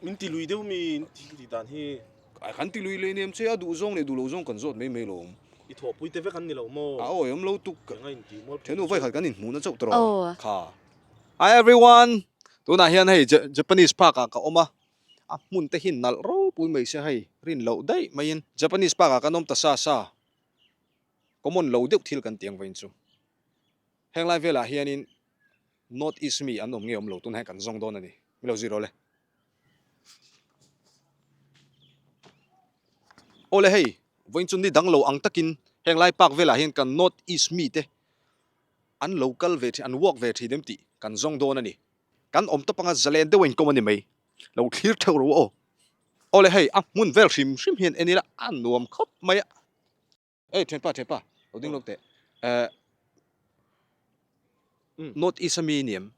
Min ti lui deuh mi in thil tih dan hi. Ai kan ti lui leh nem che a duh zawng leh duh lo zawng kan zawt mai mai lawm. I thawhpui te vek an ni lo maw? A awi awm lo tuk. Eng a in tih mual Thenu vai khat kan in hmuhna chauh tawh kha. Hi everyone! Tunah hian hei Japanese park ah ka awm a, a hmun te hi nalh ropui mai se hei rin loh daih maiin Japanese park ah kan awm ta sa sa common lo deuh thil kan ti ang vawiin chu. Heng lai velah hianin North East mi an awm nge awm lo tunah hian kan zawng dawn a ni. Mi lo zir aw le. Aw le hei, vawiin chu ni dang lo ang takin heng lai park velah hian kan North East mi te an lo kal ve thin, an walk ve thin em tih kan zawng dawn a ni. Kan awm tawp anga zalen deuh a inkawm a ni mai. Lo thlir theuh ro aw. Aw le hei, a hmun vel hrim hrim hian en ila a nuam khawp mai a. Ei thianpa thianpa lo ding lawk teh eh North East a mi i ni em?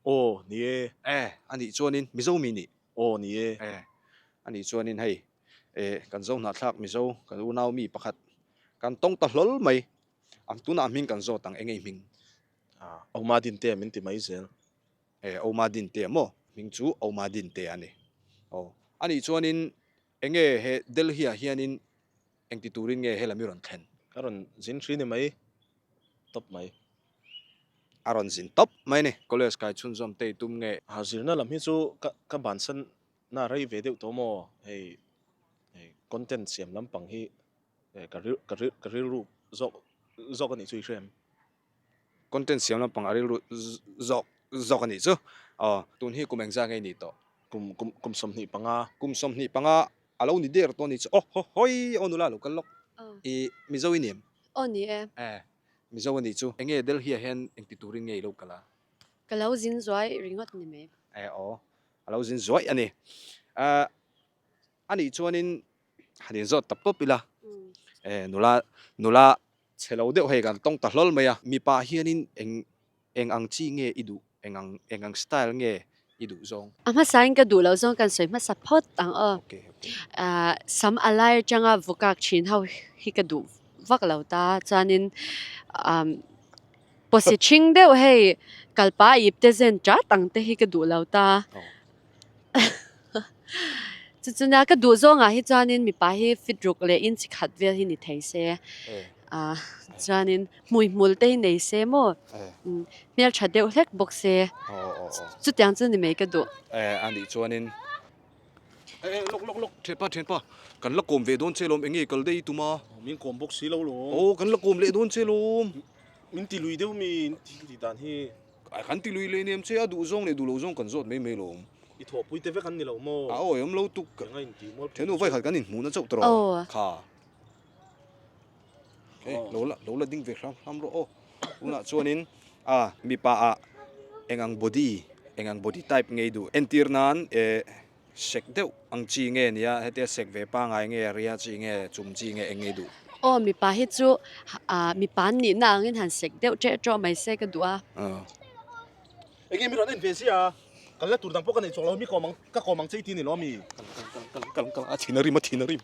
Aw ni e. Eh anih chuanin Mizo mi nih? Aw ni e. Eh anih chuanin hei eh kan zo hnahthlak Mizo kan unau mi pakhat kan tawng ta hlawl mai ang tunah hming kan zawt ang eng ei hming? Ah Oma Dintea min ti mai zel. Eh Oma Dintea maw? Hming chu Oma Dintea a ni. Aw anih chuanin enge he Delhi ah hianin Engti turin nge helam i rawn thlen? Ka rawn zin hri ni mai, tawp mai. A rawn zin tawp mai ni. College kai chhunzawm te i tum nge? Ha zirna lam hi chu ka ka bansan na rei ve deuh tawh maw? Hei hei content siam lampang hi ka ril ka ril ka rilru zawk zawk a nih chu i hria em? Content siam lampang a rilru zawk zawk a nih chu. Aw tun hi kum engzah nge i nih tawh? Kum kum kum 25. Kum 25 a lo ni der tawh a nih chu. Aw haw hawi aw nula lo kal lawk. I Mizo i ni em? Aw ni e. E Mizo a nih chu. Enge Delhi ah hian engti turin nge i lo kal a? Ka lo zin zuai ringawt ni mai. E aw a lo zin zuai a ni. A a nih chuanin han inzawt ta pawp ila. E nula nula Chhe lo deuh hei kan tawng ta hlawl mai a. Mipa hianin eng eng ang chi nge i duh, eng ang eng ang style nge i duh zawng? A hmasain ka duh loh zawng kan sawi hmasa phawt ang aw. Okay, okay. Ah, sam a lai atanga vukak thin ho hi ka duh vak lo ta. Chuanin um pawsi thing deuh hei kalpa ip te zen chat ang te hi ka duh lo ta. Oh. Chu chu nia ka duh zawngah hi chuanin mipa hi fit ruk leh inch khat vel hi ni thei se ah chuanin hmui hmul te hi nei se maw hmeltha deuh hlek bawk se chutiang chu ni mai ka duh. Eh a nih chuanin eh lawk lawk lawk thianpa thianpa kan la kawm ve dawn che lawm enge kal daih tum a. Min kawm bawk si lo lawm. Aw kan la kawm leh dawn che lawm. Min ti lui deuh mi in thil tih dan hi. Ai kan ti lui leh nem che a duh zawng leh duh lo zawng kan zawt mai mai lawm. I thawhpui te vek an ni lo maw? A awi awm lo tuk. Eng a intih mual Thenu vai khat kan inhmuhna chauh tawh kha. Hei lo la lo la ding ve hram hram rawh aw. Tunah chuanin a mipa ah eng ang body eng ang body type ngei duh entir nan eh Sek deuh ang chi nge nia, hetia sek ve pangai nge, ria chi nge, chum chi nge, eng nge duh? Aw mipa hi chu ah mipa an nihna angin han sek deuh ṭeh ṭawh mai se ka duh a. Enge mi rawn en ve sia, kal la tur dang pawh ka neih chawk lo, mi kawm ang, ka kawm ang che i ti ni lo ami? Kal kal kal kal kal, a thin a rim a thin a rim.